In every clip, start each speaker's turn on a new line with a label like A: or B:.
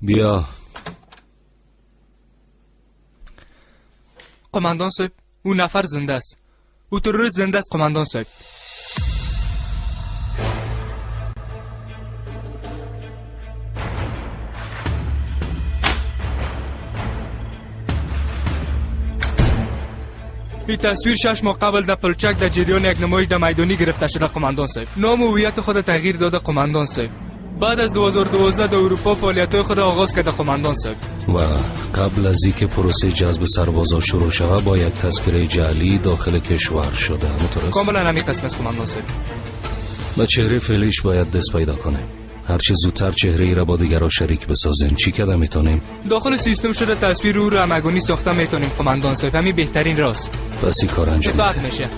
A: بیا.
B: قماندان صاحب، او نفر زنده است. او تروریست زنده است قماندان صاحب. این تصویر 6 ماه قبل در پلچک در جریان یک نمایش در میدانی گرفته شده قماندان صاحب. نام و هویت خود تغییر داده قماندان صاحب. بعد از 2012 در اروپا فعالیت‌های خود آغاز کرده قماندان صاحب.
A: و قبل از اینکه پروسه جذب سربازا شروع شود با یک تذکره جعلی داخل کشور شده. مترس؟
B: کاملا همین قسم است قماندان صاحب.
A: با چهره فعلیش باید دست پیدا کنه. هرچه زودتر چهره ای را با دیگران شریک بسازیم. چی کده میتونیم؟
B: داخل سیستم شده تصویر او را همگونی ساخته میتونیم قماندان صاحب. همین بهترین راست.
A: پس این کار انجام
B: اطاعت
A: میده.
B: میشه.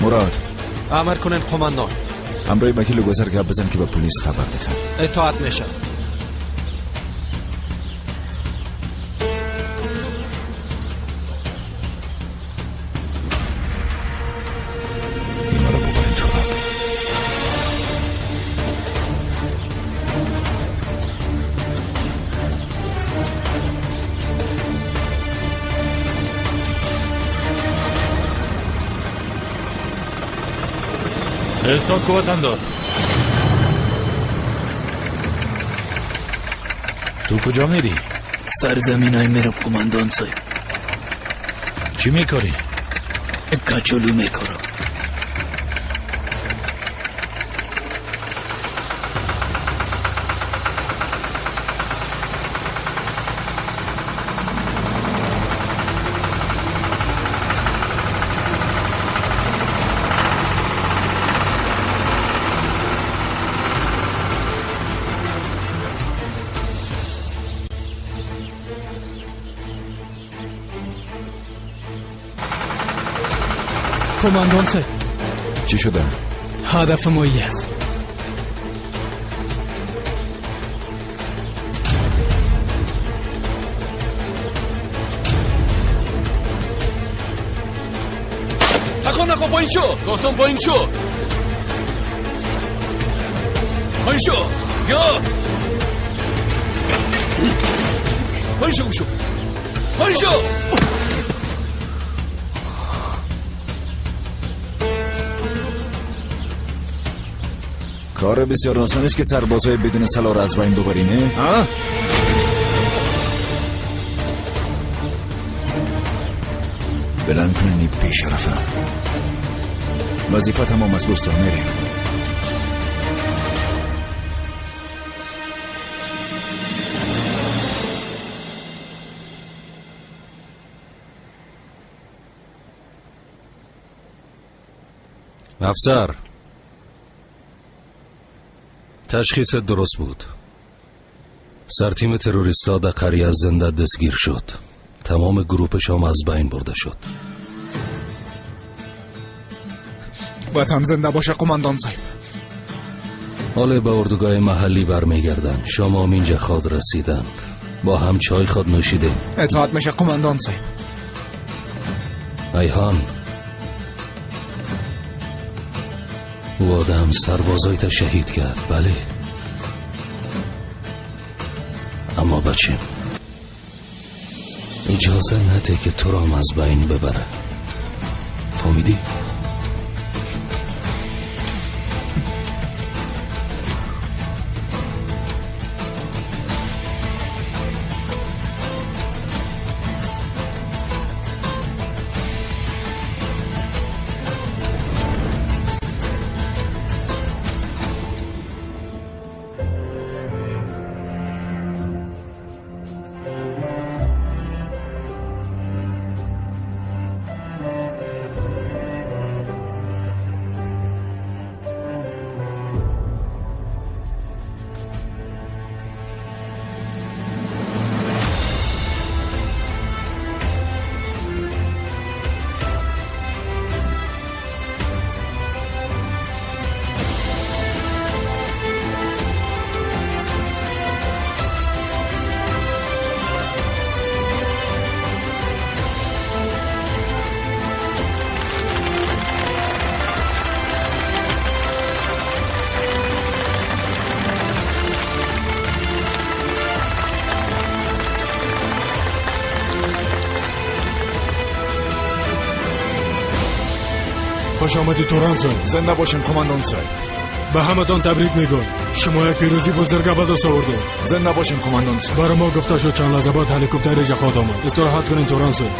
C: مراد،
D: امر کنین قماندان.
C: همراه وکیل گذر گپ بزن که به پلیس خبر بده.
D: اطاعت میشه.
C: اینا رو ببرین تو راه.
E: استاد وطندار، تو کجا میری؟
F: سرزمین های میرم قماندان صاحب.
E: چی میکاری؟
F: کچولو میکارم.
G: قماندان صاحب،
C: چی شده؟
G: هدف ما ای است.
H: تکان نخوا، پایین شو. گفتم پایین شو. پایین شو. یا پایین شو، گوشو. پایین شو.
C: کار بسیار آسان است که سربازهای بدون سلاح را از بین ببرینه. ها؟ بلند کنین این بی‌شرفه. وظیفه تمام است دوستان، میریم.
A: افسر، تشخیص درست بود. سرتیم تروریستا در قریه زنده دستگیر شد. تمام گروپش هم از بین برده شد.
G: وطن زنده باشه قماندان صاحب.
A: حالا به اردوگاه محلی برمیگردن. شما هم اینجا خود رسیدن. با هم چای خود نوشیدیم.
G: اطاعت میشه قماندان صاحب.
A: ایهان، او آدم سربازایت شهید کرد. بله، اما بچیم اجازه نده که تو را از بین ببره. فهمیدی؟
I: خوش آمدی توران صاحب.
C: زنده باشین قماندان صاحب.
I: به همتان تبریک میگم. شما یک پیروزی بزرگ به دست آوردید.
C: زنده باشین قماندان صاحب.
I: برای ما گفته شد چند لحظه بعد هلیکوپتر خواهد آمد. استراحت کنین توران صاحب.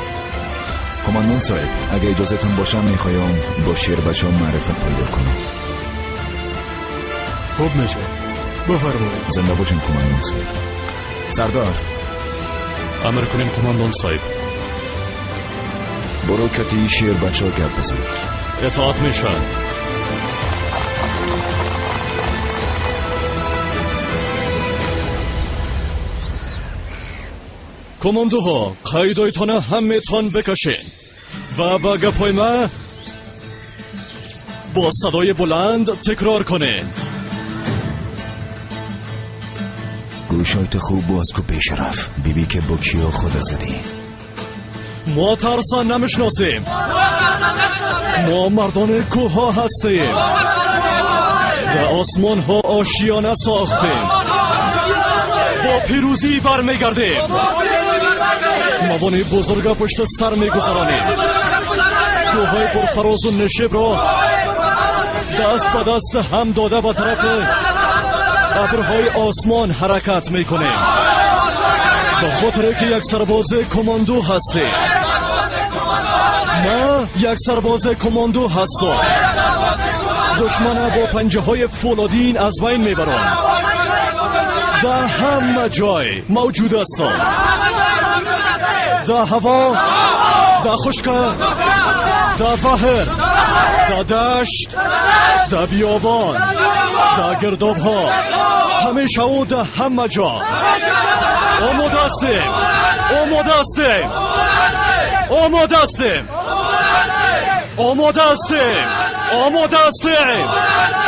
C: قماندان صاحب، اگه اجازهتون باشم میخوایم با شیر بچه‌ها معرفت پیدا کنم.
I: خوب میشه، بفرمایید.
C: زنده باشین قماندان صاحب. سردار،
E: امر کنین قماندان صاحب.
C: برو کتی شیر بچه ها گپ بزن.
E: اطاعت میشن. کماندوها قیدایتان همه تان بکشین و با گپای ما با صدای بلند تکرار کنین.
C: گوشایت خوب باز کو بیشرف. بیبی که با کیا خدا زدی.
E: ما ترسان نمیشناسیم. ما مردان کوه ها هستیم و آسمان ها آشیانه ساختیم. با پیروزی برمیگردیم. موانع بزرگ پشت سر میگذرانیم. کوه های پرفراز و نشیب را دست به دست هم داده به طرف ابرهای آسمان حرکت میکنیم. به خاطر که یک سرباز کماندو هستیم. ما یک سرباز کماندو هستم. دشمن با پنجه های فولادین از بین میبرم. در همه جای موجود هستم. در هوا، در خشک، در بحر، در دشت، در بیابان، در گرداب ها، همیشه و در همه جا. آماده هستیم. آماده هستیم. آماده هستیم. آماده هستیم. آماده هستیم.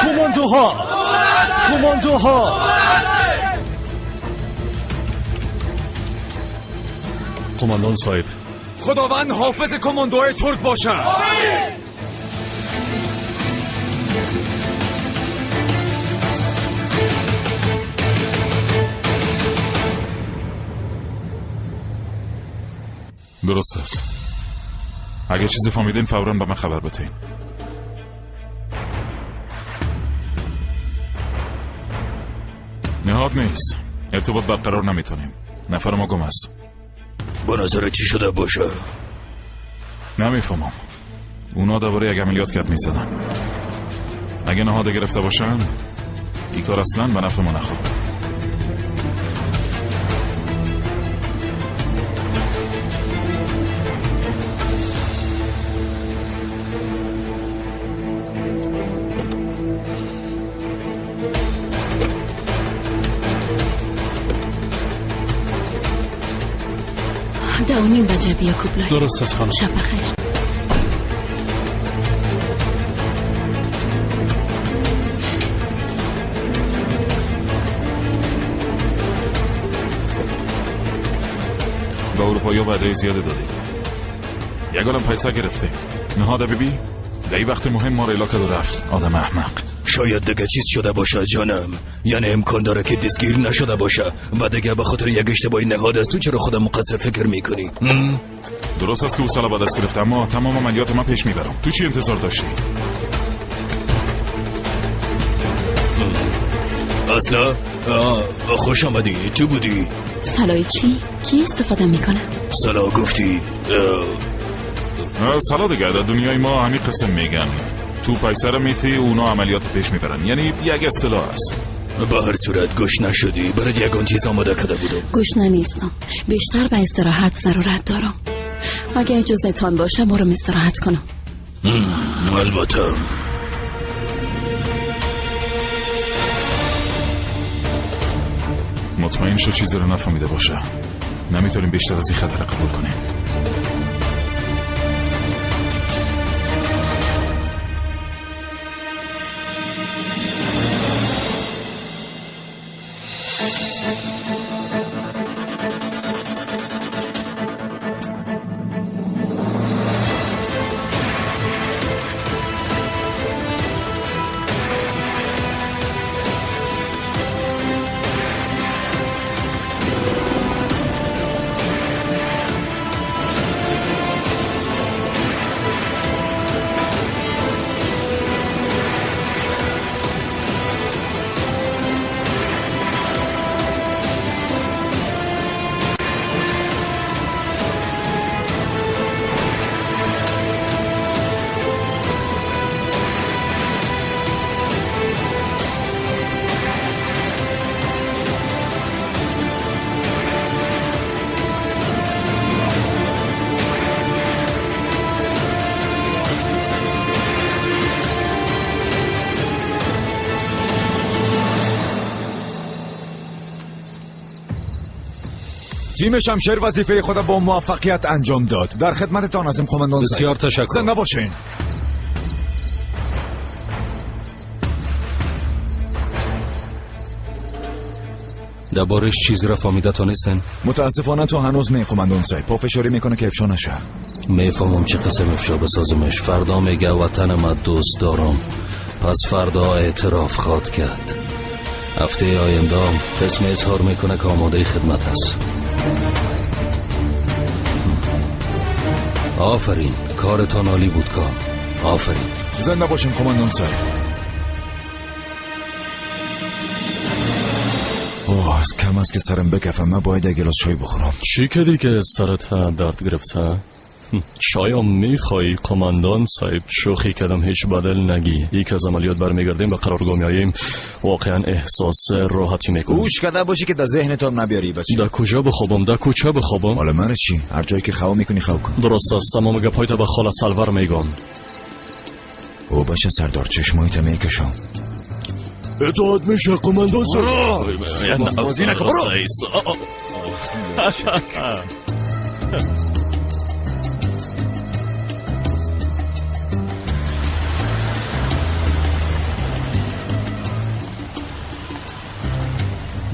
E: کماندوها، کماندوها. قماندان صاحب،
H: خداوند حافظ کماندوهای ترک باشد.
J: درست است. اگه چیزی فهمیدین فوراً به من خبر بدین. نهاد نیست. ارتباط برقرار نمیتونیم. نفر ما گم است.
F: با نظر چی شده باشه؟
J: نمیفهمم. اونا درباره یک عملیات گپ میزدن. اگه نهاد گرفته باشن این کار اصلا به نفع ما نخواهد بود.
K: ده:30 بجه بیا کوبلای.
E: درست است خانم.
K: شب بخیر.
J: به اروپایی وعده زیاده دادیم. یگانم پیسه گرفته. نهاد بیبی در این وقت مهم ما را اعلا کرد و رفت. آدم احمق.
F: شاید دیگه چیز شده باشه جانم. یعنی امکان داره که دستگیر نشده باشه و دیگه به خاطر یک اشتباهی نهاد است. تو چرا خودم مقصر فکر میکنی؟
J: درست است که او سالا با دست گرفته، اما تمام عملیات من پیش میبرم. تو چی انتظار داشتی؟
F: اصلا خوش آمدی. تو بودی.
K: سلای چی؟ کی استفاده میکنه؟
F: سلا گفتی.
J: سلا دیگه در دنیای ما همین قسم میگن. تو پیسه رو میتی اونا عملیات پیش میبرن. یعنی یک اصطلاح است.
F: به هر صورت گوش نشدی. برای یگان چیز آماده کرده بودم.
K: گوش نیستم. بیشتر به استراحت ضرورت دارم. اگه اجازه تان باشه برم استراحت کنم.
F: البته.
J: مطمئن شو چیزی رو نفهمیده باشه. نمیتونیم بیشتر از این خطر قبول کنیم.
C: تیم شمشیر وظیفه خود با موفقیت انجام داد. در خدمتتان هستیم قماندان.
A: بسیار تشکر.
C: زنده باشین.
A: دربارش چیزی را فهمیده تانستن؟
C: متاسفانه تو هنوز نه قماندان صاحب. پافشاری میکنه که افشا نشه.
A: میفهمم چه قسم افشا بسازمش. فردا میگه وطنم دوست دارم، پس فردا اعتراف خواد کرد. هفته آینده قسم اظهار میکنه که آماده خدمت است. آفرین، کارتان عالی بود کام. آفرین.
C: زنده باشین قماندان صاحب. اوه کم است که سرم بکفم. من باید یک گلاس چای بخورم.
E: چی کردی که سرت درد گرفته؟ چایم میخوای قماندان صاحب؟ شوخی کردم، هیچ بدل نگی. یک از عملیات برمیگردیم به قرارگاه میاییم، واقعا احساس راحتی میکنم.
C: گوش کرده باشی که در ذهنت نبیاری بچه.
E: در کجا بخوابم؟ در کوچه بخوابم؟
C: حالا من چی؟ هر جایی که خوا میکنی خوا کن.
E: درست است. تمام گپایت به خاله سلور میگم.
C: او باشه سردار، چشمایت میکشم.
E: اطاعت میشه قماندان صاحب.
C: بازی نکن برو.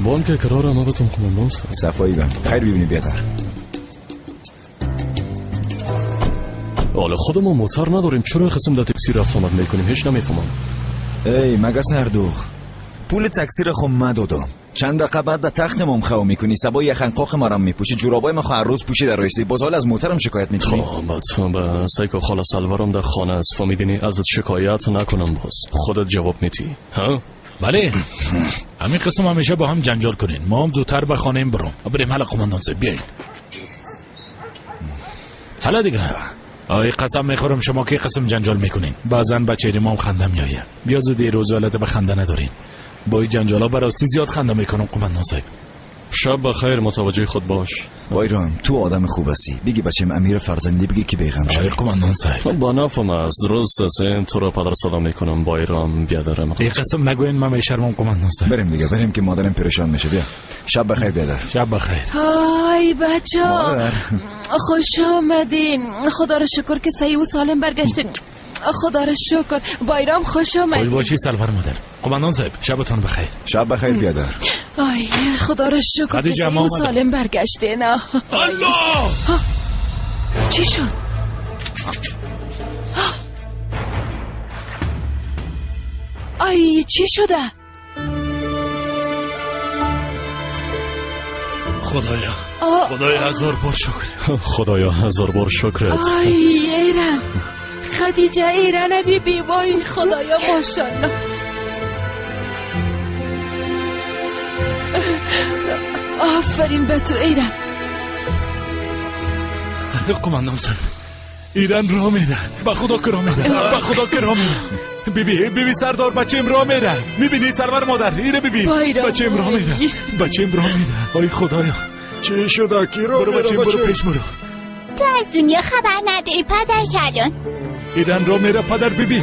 E: بانک قرار ما بتون قماندان صاحب.
C: صفایی بم خیر ببینی بیادر.
E: حالا خودمون موتر نداریم، چرا قسم در تاکسی رفت آمد میکنیم؟ هیچ نمیفهمم.
C: ای مگه سردوخ پول تاکسی را خو ندادم. چند دقیقه بعد در تخت مام خو میکنی، سبا یخن قاق مرام میپوشی، جورابای ما هر روز پوشی در رایستی، باز حال از موترم شکایت میکنی.
E: تا سایکو خاله سلورم در خانه است، فهمیدینی؟ ازت شکایت نکنم باز خودت جواب میتی. ها
H: بله همین قسم همیشه با هم جنجال کنین. ما هم زودتر به خانه برم. بریم حالا قماندان صاحب بیاین. حالا دیگه آی قسم میخورم شما که قسم جنجال میکنین. بعضا بچه ما هم خنده میآید. بیا زودی روز حالت به خنده ندارین. با این جنجالا براستی زیاد خنده میکنم قماندان صاحب.
E: شب بخیر، متوجه خود باش.
C: بایرام تو آدم خوب هستی. بگی بچم امیر فرزندی بگی که بیغم شد.
H: آی قماندان صاحب
E: با نفهم است. درست است، تو را پدر صدا میکنم. بایرام بیادرم.
H: ای قسم نگوین من میشرمم قماندان صاحب.
C: بریم دیگه، بریم که مادرم پریشان میشه. بیا شب بخیر بیادر.
H: شب بخیر.
K: های بچه خوش آمدین. خدا را شکر که صحیح و سالم برگشتین. خدا را شکر. بایرام خوش آمدین.
H: خوش باشی سلور مادر. قماندان صاحب شبتان بخیر.
C: شب بخیر بیادر.
K: آی خدا را شکر که صحیح و سالم برگشتین.
H: الله
K: چی شد؟ آی چی شده؟
H: خدایا خدایا هزار بار شکر.
E: خدایا هزار بار شکرت.
K: آی ایران خدیجه ایران بی بی وای خدایا ماشاءالله. آفرین به تو ایران.
H: قماندان صاحب ایران را میره. به خدا که را میره. به خدا که را میره. بیبی بیبی سردار بچیم را میره. میبینی سرور مادر ایره بیبی بچیم را میره. بچیم را میره. آی خدایا
I: چی شده؟ کی رو
H: برو بچیم برو پیش برو.
L: تو از دنیا خبر نداری پدر کلان.
H: ایران را میره پدر بیبی.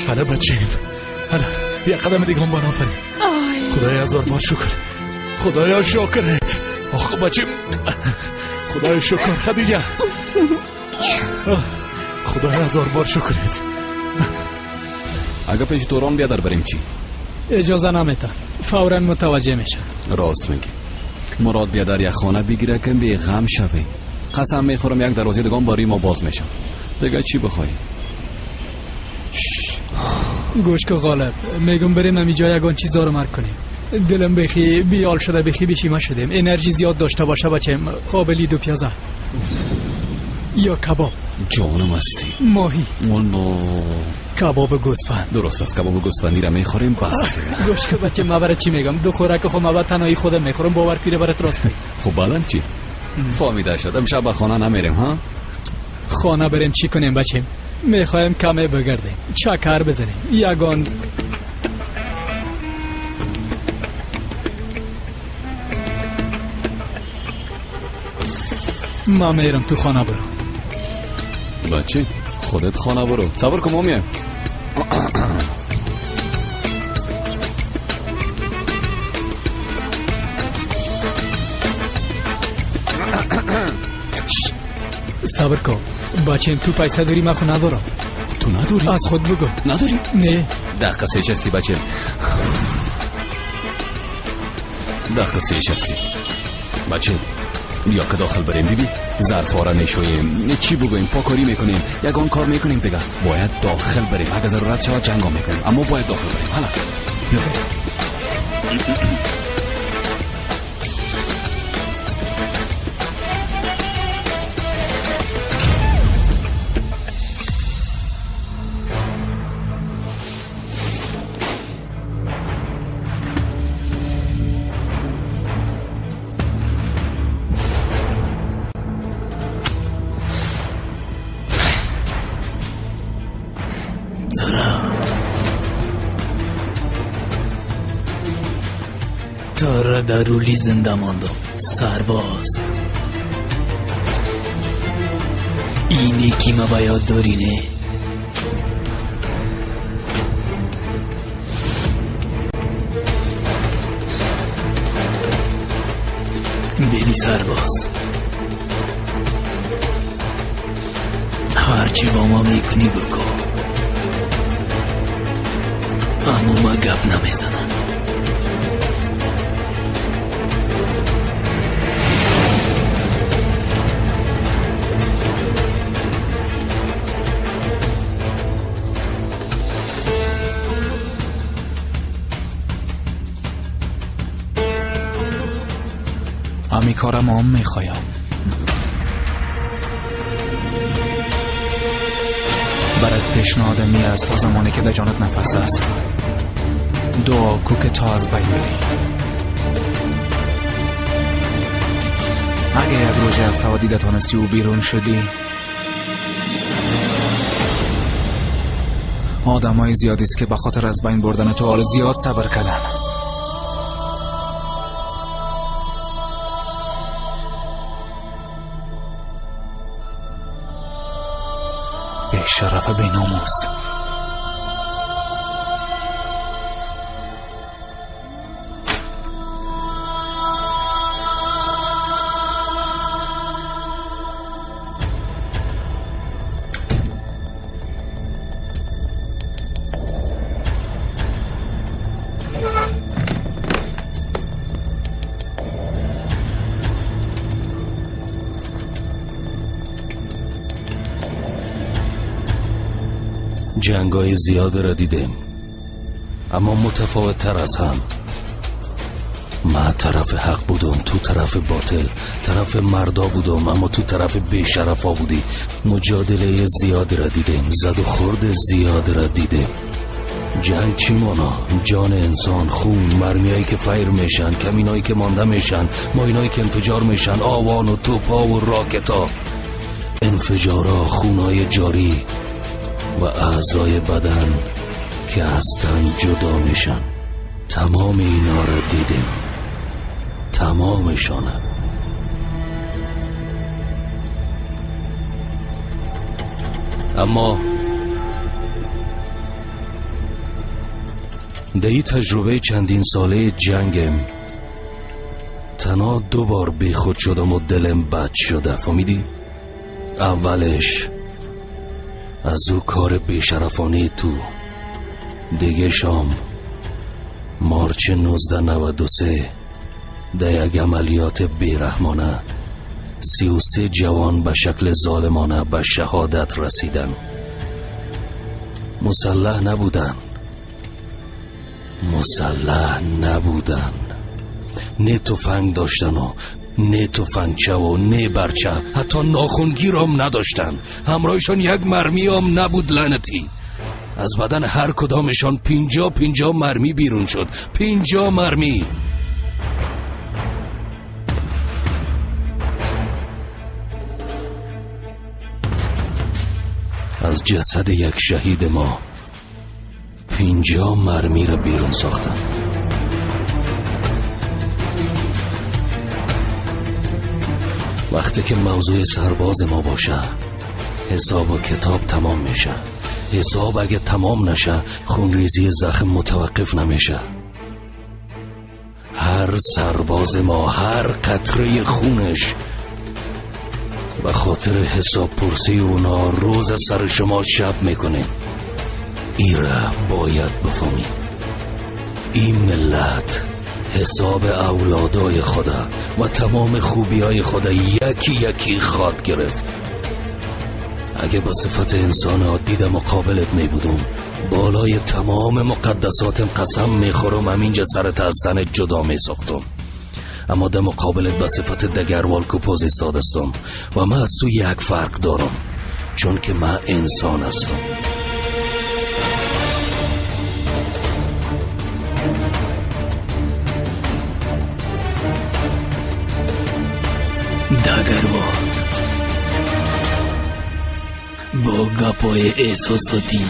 H: حالا بچیم حالا یک قدم دیگه هم بان. آفرین خدایا هزار بار شکر. خدایا شکرت. آخ بچیم خدایا شکر. خدیجه خدایا هزار بار شکرت.
F: اگه پیش دوران بیادر بریم چی؟
B: اجازه نمیتن، فورا متوجه میشن.
F: راست میگی. مراد بیادر یک خانه بگیره که بی غم شوی. قسم میخورم یک دروازه دیگه باری ما باز میشم. دیگه چی بخوای؟
B: گوش که غالب میگم بریم همینجا یگان چیزا رو مرک کنیم. دلم بخی بیال شده، بخی بیشیما شدیم. انرژی زیاد داشته باشه بچم. قابلی دو پیازه یا کباب.
F: جانم هستی.
B: ماهی.
F: والله
B: کباب گوسفند.
F: درست است، کباب گوسفندی را میخوریم بس.
B: گوش که بچه ما برای چی میگم؟ دو خوراک خو ما تنهایی خودم میخورم، باور کنی برات راست میگم.
F: خب بعدن چی؟ فهمیده شد. امشب به خانه نمیریم ها؟
B: خانه بریم چی کنیم بچه؟ میخوایم کمه بگردیم، چکر بزنیم، یگان ما میرم تو خانه برو.
F: بچه خودت خانه برو. صبر کن ما میایم.
B: صبر کن بچیم، تو پیسه داری؟ من خو ندارم.
H: تو نداری؟
B: از خود بگو.
H: نداری؟
B: نه.
F: دقیقه سه هستی بچه، دقیقه سه هستی بچه. بیا که داخل بریم. بیبی ظرفا را میشویم، چی بگویم، پاکاری میکنیم، یگان کار میکنیم دیگه. باید داخل بریم، اگه ضرورت شود جنگا میکنیم، اما باید داخل بریم. حالا بیا.
M: تارا در رولی زنده ماندم سرباز. اینی که ما باید داری نه؟ بیبی سرباز، هرچی با ما میکنی بکن، اما ما گپ نمیزنم.
H: امی کارم هم میخوایم. برات پیشنهاد می است تا زمانی که در جانت نفس است دعا کو که تا از بین بری. اگه یک روز هفته و دیده تانستی و بیرون شدی، آدم های زیادی است که به خاطر از بین بردن تو حال زیاد صبر کردن. بی شرف، بی ناموس.
A: جنگای زیاد را دیدیم، اما متفاوت تر از هم. من طرف حق بودم، تو طرف باطل. طرف مردا بودم، اما تو طرف بیشرفا بودی. مجادله زیاد را دیدیم، زد و خورد زیاد را دیدیم. جنگ چی مانا؟ جان انسان، خون، مرمیایی که فیر میشن، کمینایی که مانده میشن، ماینایی که انفجار میشن، آوان و توپا و راکتا، انفجارا، خونای جاری و اعضای بدن که از تن جدا میشن. تمام اینا را دیدیم، تمامشانه. اما در این تجربه چندین ساله جنگم تنها 2 بار بی خود شدم و دلم بد شده. فهمیدی؟ اولش از او کار بیشرفانه تو، دیگه شام مارچ 1993 در یک عملیات بیرحمانه 33 جوان به شکل ظالمانه به شهادت رسیدن. مسلح نبودن، مسلح نبودن، نه تفنگ داشتن و نه تفنگچه و نه برچه، حتی ناخنگیر هم نداشتن. همراهشان یک مرمی هم نبود لعنتی. از بدن هر کدامشان 50 مرمی بیرون شد. 50 مرمی. از جسد یک شهید ما 50 مرمی را بیرون ساختن. وقتی که موضوع سرباز ما باشه حساب و کتاب تمام میشه. حساب اگه تمام نشه خونریزی زخم متوقف نمیشه. هر سرباز ما، هر قطره خونش به خاطر خاطر حساب پرسی اونا روز سر شما شب میکنه. ایره باید بفهمی این ملت حساب اولادای خدا و تمام خوبیای خدا یکی یکی خواد گرفت. اگه با صفت انسان عادی در مقابلت می بودم، بالای تمام مقدساتم قسم میخورم همینجا سرت از تنت جدا می ساختم. اما در مقابلت با صفت دگروال کوپوز ایستادستم و من از تو یک فرق دارم، چون که من انسان هستم.
M: دگروال با گپای احساساتی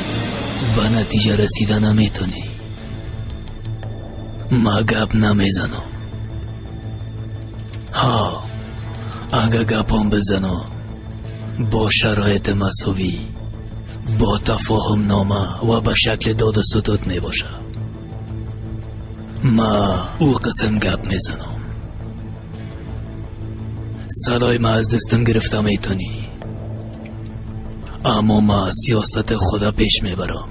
M: به نتیجه رسیده نمیتونی. ما گپ نمیزنم. ها، اگر گپام بزنم با شرایط مساوی، با تفاهم نامه و به شکل داد و ستد میباشه. ما او قسم گپ میزنم. سلای ما از دستم گرفته میتونی، اما ما سیاست خدا پیش میبرم.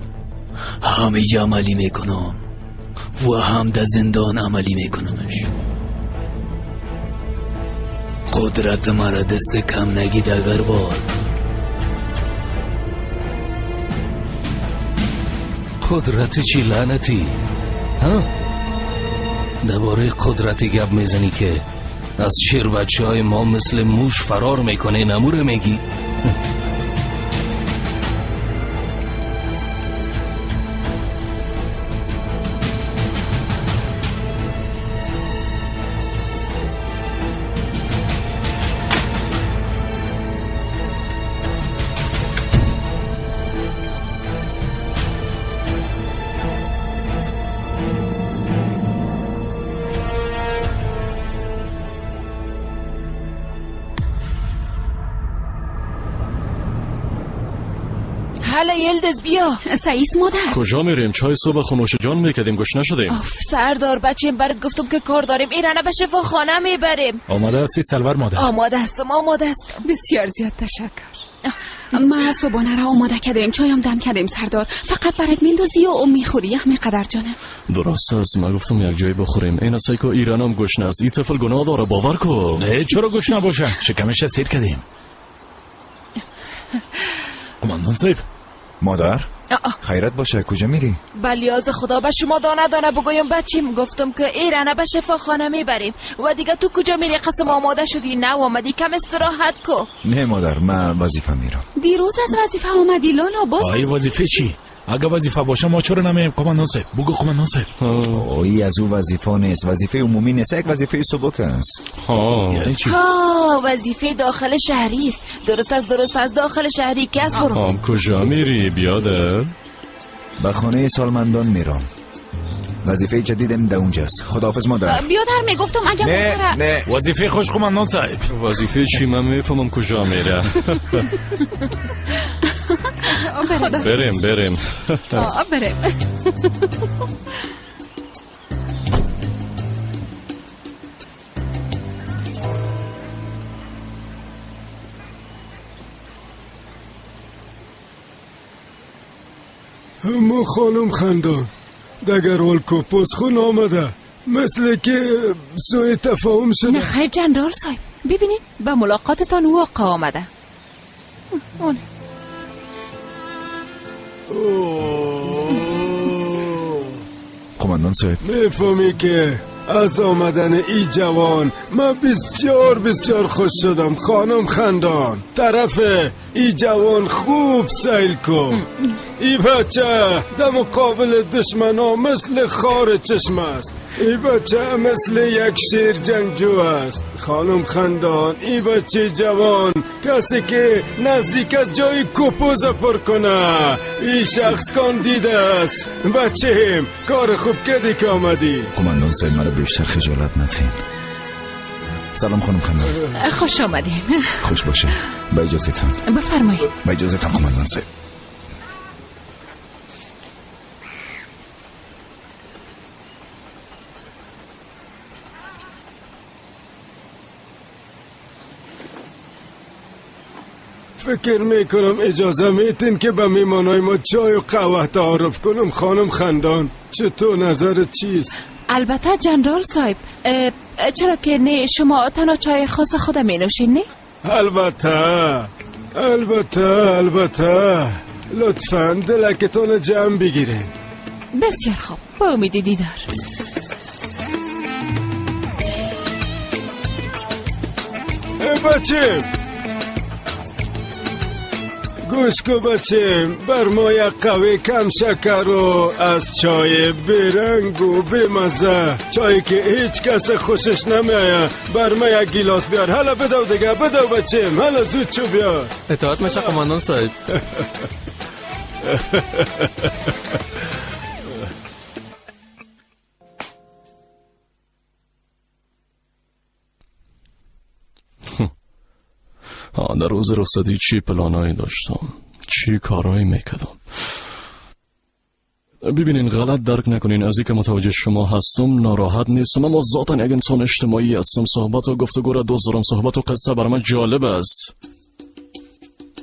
M: هم اینجا عملی میکنم و هم در زندان عملی میکنمش. قدرت مرا دست کم نگی دگروال.
A: قدرت چی لعنتی؟ ها؟ درباره قدرتی گپ میزنی که از شیر بچه های ما مثل موش فرار میکنه، نموره میگی؟
K: حالا یلدز بیا.
N: سعیس مادر
E: کجا میریم؟ چای صبح خونوش جان میکردیم، گوش نشدیم.
K: آف سردار بچیم، برات گفتم که کار داریم، ایرانه به شفاخانه میبریم.
H: آماده هستی سلور مادر؟
K: آماده هستم، آماده هستم.
N: بسیار زیاد تشکر. ما صبحانه را آماده کردیم، چایم دم کردیم سردار، فقط برات میندازی و میخوری همه قدر جانم.
E: درست است، ما گفتم یک جای بخوریم. این سایکو ایرانم گشنه است، این طفل گناه داره، باور کن.
H: نه چرا گشنه باشه؟ شکمش سیر کردیم. قماندان صاحب.
C: مادر خیرت باشه، کجا میری؟
K: بلیاز خدا به شما دانه دانه بگویم بچیم. گفتم که ایرانه به شفاخانه میبریم و دیگه تو کجا میری؟ قسم آماده شدی نه آمدی، کم استراحت کو.
C: نه مادر من وظیفه میرم.
N: دیروز از وظیفه آمدی لالا. باز
H: آی وظیفه چی؟ اگه وظیفه باشه ما چرا نمیم قماندان صاحب؟ بگو قماندان صاحب.
C: آی از او وظیفه نیست، وظیفه عمومی نیست، یک وظیفه سبک است.
E: ها
H: یعنی چی؟
K: ها وظیفه داخل شهری است. درست است، درست است، داخل شهری که از برو.
E: کجا میری بیادر؟
C: به خانه سالمندان میرم، وظیفه جدیدم در اونجاست. خداحافظ مادر.
N: بیادر میگفتم اگه
C: نه نه
H: وظیفه خوش قماندان صاحب.
E: وظیفه چی؟ من میفهمم کجا میره. بریم بریم
N: بریم.
I: ما خانم خندان دگروال کوپوس خون آمده، مثل که سوء تفاهم شده.
K: نه خیر جنرال صاحب، ببینید به ملاقاتتان واقع آمده. اون
C: قماندان صاحب
I: میفهمی که از آمدن ای جوان من بسیار بسیار خوش شدم. خانم خندان طرف ای جوان خوب سیل کن. ای بچه در مقابل دشمنا مثل خار چشم است. ای بچه مثل یک شیر جنگجو است. خانم خندان ای بچه جوان کسی که نزدیک از جای کوپوز پر کنه، ای شخص کاندید است. بچه کار خوب کردی که آمدی.
C: قماندان صاحب مرا بیشتر خجالت ندین. سلام خانم خندان.
K: خوش آمدین.
C: خوش باشه. با اجازهتان.
K: بفرمایید.
C: با اجازهتان قماندان صاحب.
I: فکر میکنم اجازه میتین که به میمانای ما چای و قهوه تعارف کنم. خانم خندان چطور نظرت چیست؟
K: البته جنرال صاحب، چرا که نه، شما تنها چای خاص خود می نوشین نه؟
I: البته البته البته. لطفاً دلکتان جمع بگیرین.
K: بسیار خوب، با امید دیدار.
I: بچه گوش کو بچه، بر ما یک قهوه کم شکر و از چای بیرنگ و بیمزه، چایی که هیچ کس خوشش نمیآید، بر ما یک گیلاس بیار. حالا بدو دیگه، بدو بچه، حالا زود چو بیار.
D: اطاعت میشه قماندان صاحب.
A: در روز رخصتی چی پلانایی داشتم، چی کارایی میکردم. ببینین غلط درک نکنین، از اینکه متوجه شما هستم ناراحت نیستم، اما ذاتاً یک انسان اجتماعی هستم. صحبت و گفتگو را دوست دارم، صحبت و قصه بر من جالب است،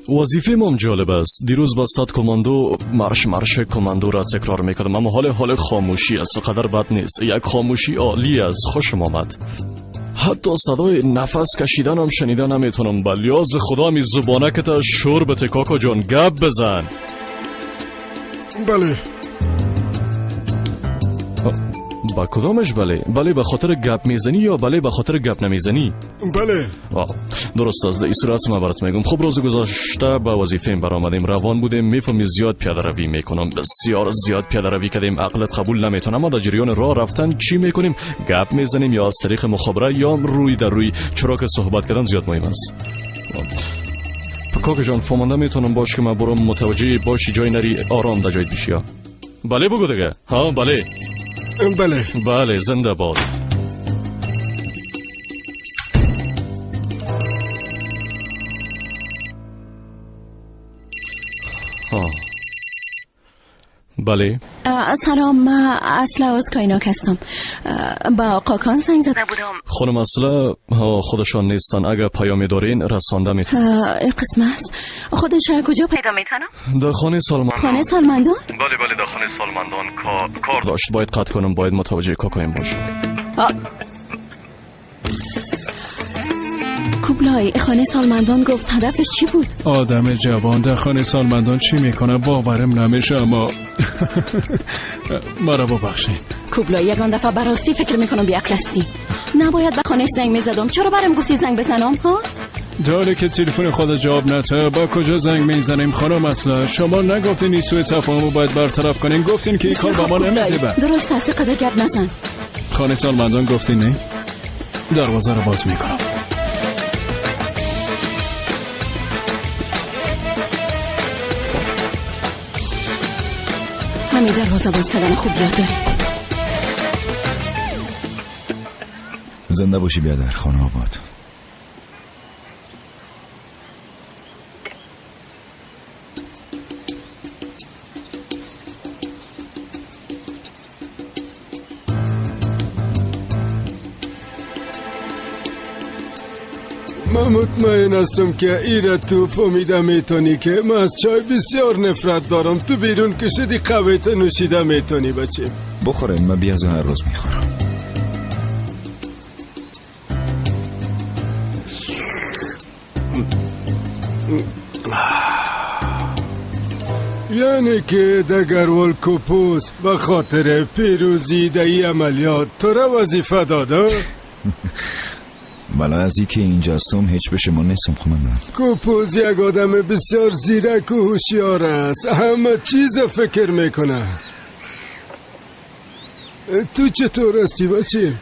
A: وظیفه مام جالب است. دیروز با 100 کماندو مرش کماندو را تکرار میکردم، اما حال خاموشی است، قدر بد نیست، یک خاموشی عالی است، خوشم آمد. حتی صدای نفس کشیدن هم شنیده نمیتونم. بلیاز خدا می زبانه که تا شور به کاکا جان گپ بزن.
I: بله.
A: با کدامش بله؟ بله به خاطر گپ میزنی یا بله به خاطر گپ نمیزنی؟
I: بله.
A: درست است. در این صورت من برات میگم. خب روز گذشته به وظیفه برآمدیم، روان بودیم، میفهمی زیاد پیاده روی میکنم، بسیار زیاد پیاده روی کردیم، عقلت قبول نمیتونه. اما در جریان راه رفتن چی میکنیم؟ گپ میزنیم یا از طریق مخابره یا روی در روی، چرا که صحبت کردن زیاد مهم است. کاکا جان فهمانده میتونم باش که من برم، متوجه باشی، جای نری، آرام در جایت بشی. بله بگو دیگه. ها بله.
I: بله
A: بله، زنده باد. ها بله.
N: سلام، من اصلا از کایناک هستم. با آقا کان زنگ زده بودم.
A: خانم اصلا خودشان نیستن، اگر پیامی دارین رسانده میتونم.
N: قسم است. خودش کجا پیدا میتونم؟
A: در خانه سالمندان.
N: خانه سالمندان؟
A: بله بله، در خانه سالمندان کار داشت، باید قطع کنم، باید متوجه کاکایم باشم.
N: کوبلای، خانه سالمندان گفت هدفش چی بود؟
O: آدم جوان در خانه سالمندان چی میکنه باورم نمیشه، اما مرا ببخشید.
N: کوبلای یگان دفعه براستی فکر میکنم بیعقل هستی. نباید به خانهش زنگ میزدم. چرا برام گفتی زنگ بزنم ها؟
O: داره که تلفن خود جواب نده، با کجا زنگ میزنیم خانم؟ اصلا شما نگفتین این سوء تفاهم رو باید برطرف کنین، گفتین که این کار با ما نمیزیبه.
N: درست است، قدر گپ نزن.
O: خانه سالمندان گفتین نه؟ دروازه رو باز میکنم.
N: همین دروازه باز کردن خوب یاد داری.
C: زنده باشی بیادر، خانه آباد.
I: من مطمئن هستم که ایره تو فهمیده میتونی که من از چای بسیار نفرت دارم. تو بیرون کشیدی قهوه تو نوشیده میتونی بچه.
C: بخوریم، من بیازو هر روز میخورم.
I: یعنی که دگرول کوپوس به خاطر پیروزی در این عملیات تو را وظیفه داده؟
C: بله، از اینکه اینجا هستم هیچ به شما نیستم خماندان.
I: کوپوز یک آدم بسیار زیرک و هوشیار است، همه چیز فکر میکنه. تو چطور هستی بچه؟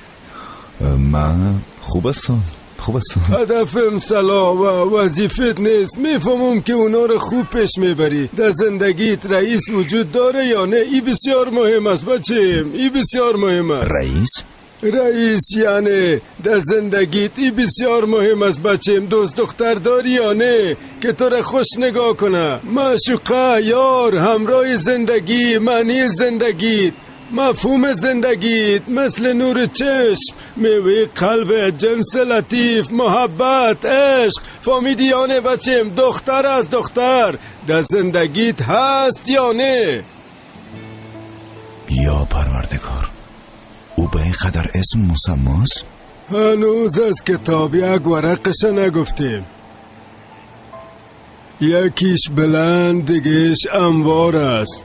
C: من خوب هستم، خوب هستم.
I: هدفم صلاح و وظیفت نیست. میفهمم که اونا رو خوب پیش میبری. در زندگیت رئیس وجود داره یا نه؟ ای بسیار مهم است بچه، ای بسیار مهم است.
C: رئیس؟
I: رئیس یعنی در زندگیت ای بسیار مهم است بچیم. دوست دختر داری یا نه که تو را خوش نگاه کنه؟ معشوقه، یار، همراه زندگی، معنی زندگیت. مفهوم زندگیت مثل نور چشم، میوه قلب، جنس لطیف، محبت، عشق. فهمیدی یا نه بچیم؟ دختر از دختر در زندگیت هست یا نه؟
C: یا پروردگار، او به این قدر اسم مسماست؟
I: هنوز از کتاب یک ورقش نگفتیم. یکیش بلند، دیگهش انوار است.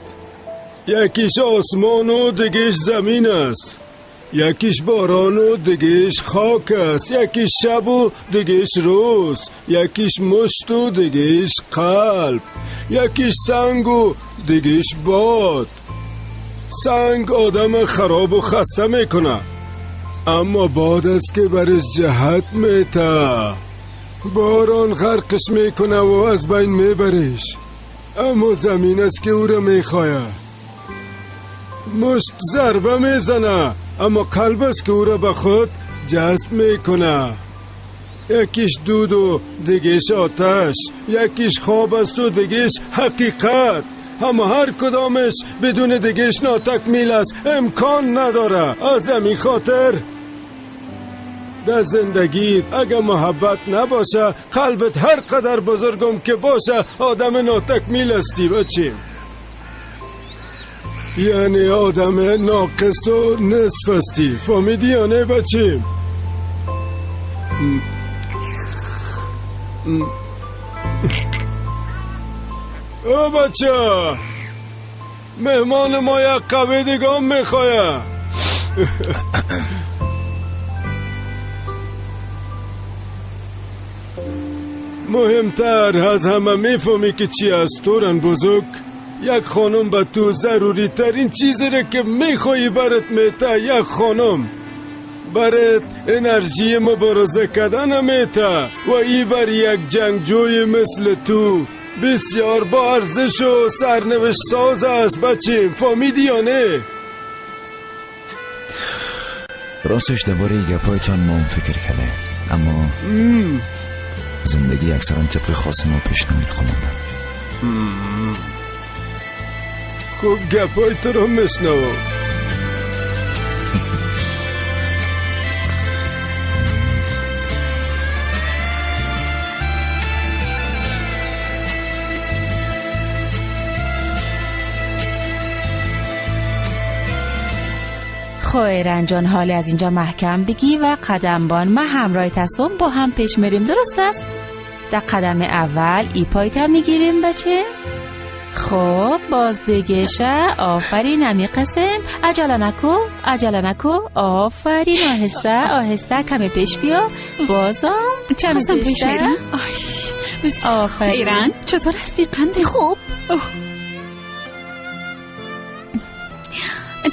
I: یکیش آسمان و دیگهش زمین است. یکیش باران و دیگهش خاک است. یکیش شب و دیگهش روز. یکیش مشت و دیگهش قلب. یکیش سنگ و دیگهش باد. سنگ آدم خراب و خسته میکنه، اما باد است که برش جهت میته. باران غرقش میکنه و از بین میبرش، اما زمین است که او را میخواه. مشت ضربه میزنه، اما قلب است که او را به خود جذب میکنه. یکیش دود و دیگهش آتش، یکیش خواب است و دیگهش حقیقت. اما هر کدامش بدون دیگهش ناتکمیل است، امکان نداره. از همین خاطر در زندگی اگه محبت نباشه، قلبت هر قدر بزرگم که باشه، آدم ناتکمیل هستی بچیم. یعنی آدم ناقص و نصف هستی. فهمیدی یا نه بچیم؟ او بچه، مهمان ما یک قوه دیگه هم میخواه. مهمتر از همه میفهمی که چی است تورن بزرگ؟ یک خانم به تو ضروری ترین چیزی را که میخوایی برات میته. یک خانم برات انرژی مبارزه کردن میته و ای بر یک جنگجوی مثل تو بسیار با ارزش و سرنوشت ساز است بچیم. فهمیدی یا نه؟
C: راستش درباره گپایتان ما فکر کرده، اما زندگی اکثرا طبق خواست ما پیش نمیره خمانده.
I: خوب گپای تو رو میشنوم.
P: خب ایران جان، حالی از اینجا محکم بگی و قدمبان ما همراه هستم، با هم پیش میریم، درست است؟ در قدم اول ای پایت میگیریم بچه. خب باز دیگه، آفرین امی قسم. عجله نکو، عجله نکو، آفرین. آهسته آهسته کمی پیش بیا، بازم کمی پیش میرم. آفرین.
N: ایران چطور هستی قند؟ خوب.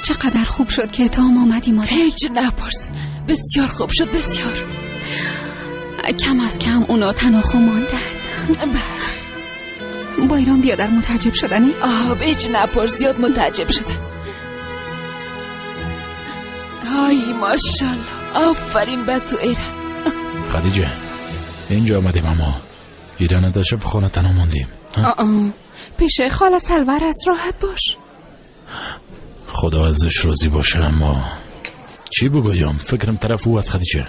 N: چقدر خوب شد که تا هم آمدی مادر.
K: هیچ نپرس، بسیار خوب شد، بسیار.
N: کم از کم اونا تنها ماندن. با ایران بیادر متعجب شدنی؟
K: آه هیچ نپرس، زیاد متعجب شدن. آی ماشاءالله، آفرین به تو ایران.
H: خدیجه اینجا آمدیم، اما ایران در شب خانه تنها ماندیم.
N: پیش خاله سلور است، راحت باش.
H: خدا ازش راضی باشه، اما چی بگویم، فکرم طرف او از خدیجه.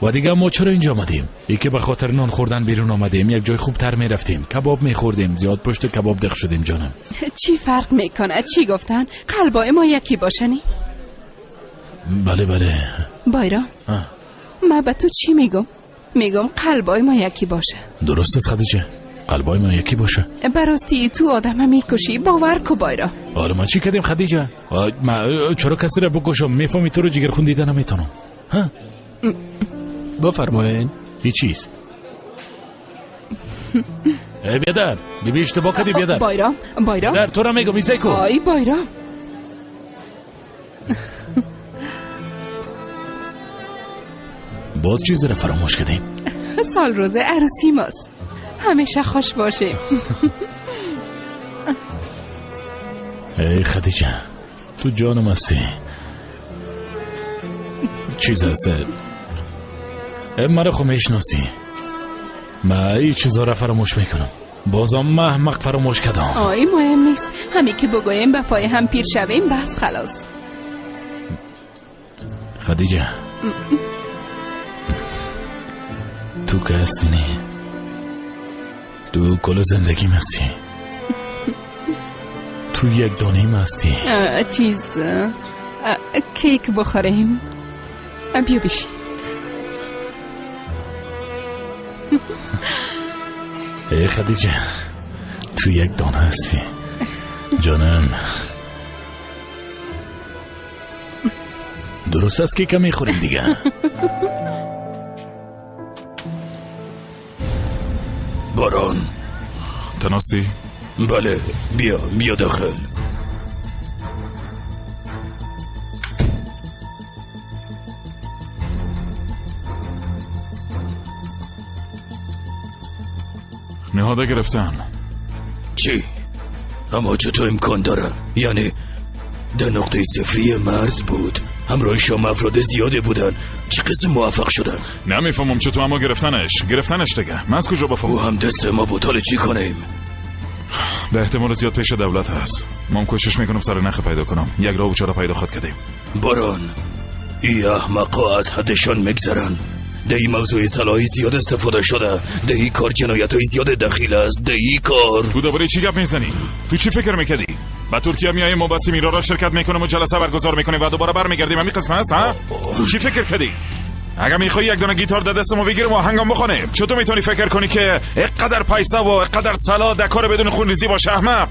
H: و دیگه ما چرا اینجا آمدیم؟ یکی به خاطر نان خوردن بیرون آمدیم، یک جای خوبتر میرفتیم، کباب میخوردیم، زیاد پشت کباب دق شدیم جانم.
N: چی فرق میکنه؟ چی گفتن؟ قلبای ما یکی باشنی؟
H: بله بله.
N: بایرا ما به تو چی میگم؟ میگم قلبای ما یکی باشه.
H: درست است خدیجه، قلبای ما یکی باشه.
N: براستی تو آدم میکشی، باور کو بایرا.
H: آره ما چی کردیم خدیجه؟ ما چرا کسی را بکشم؟ میفهمی تو رو جگر خون دیدن نمیتونم. ها
B: بفرمایین.
H: هیچ چیز. ای بیادر، بیبی اشتباه کردی بیادر.
N: بایرا بایرا
H: بیادر تو را میگم ایسای کو.
N: آی بایرا.
H: باز چیزی را فراموش کردیم.
N: سال روز عروسی ماست، همیشه خوش باشیم.
H: ای خدیجه تو جانم هستی. چیز هست مرا خو میشناسی، من این چیزا را فراموش میکنم. بازم احمق فراموش کردم.
N: آی مهم نیست، همی که بگویم به پای هم پیر شویم بس خلاص.
H: خدیجه تو که هستی نی، تو کل زندگیم هستی، تو یک دانیم هستی.
N: چیز کیک بخوریم، بیا بشی.
H: ای خدیجه تو یک دانه هستی جانم. درست است که کمی خوریم دیگه.
A: باران
J: تناستی؟
A: بله بیا داخل.
J: نهاده گرفتن.
A: چی؟ اما چطور امکان داره؟ یعنی در نقطه صفری مرز بود، همراه شما افراد زیاده بودن، چه قسم موفق شدن؟
J: نمیفهمم چطور، اما گرفتنش دیگه. من از کجا بفهمم؟
A: او هم دست ما بود، حالا چی کنیم؟
J: به احتمال زیاد پیش دولت هست. ما کوشش میکنم سر نخ پیدا کنم. یک راه و چاره پیدا خود کردیم.
A: باران ای احمقا از حدشان میگذرن. در این موضوع سلاحی زیاد استفاده شده، در این کار جنایت های زیاد دخیل است، در این کار.
J: تو دوباره چی گپ میزنی؟ تو چی فکر میکردی؟ با ترکیه میایم و با سیمیرا را شرکت میکنیم و جلسه برگزار میکنیم و دوباره برمیگردیم. همین قسم هست ها؟ چی فکر کردی؟ اگه میخوای یک دانه گیتار در دستمو بگیرم و آهنگم بخونیم، چطور میتونی فکر کنی که اینقدر پیسه و اینقدر سلاح در کار بدون خونریزی باشه احمق؟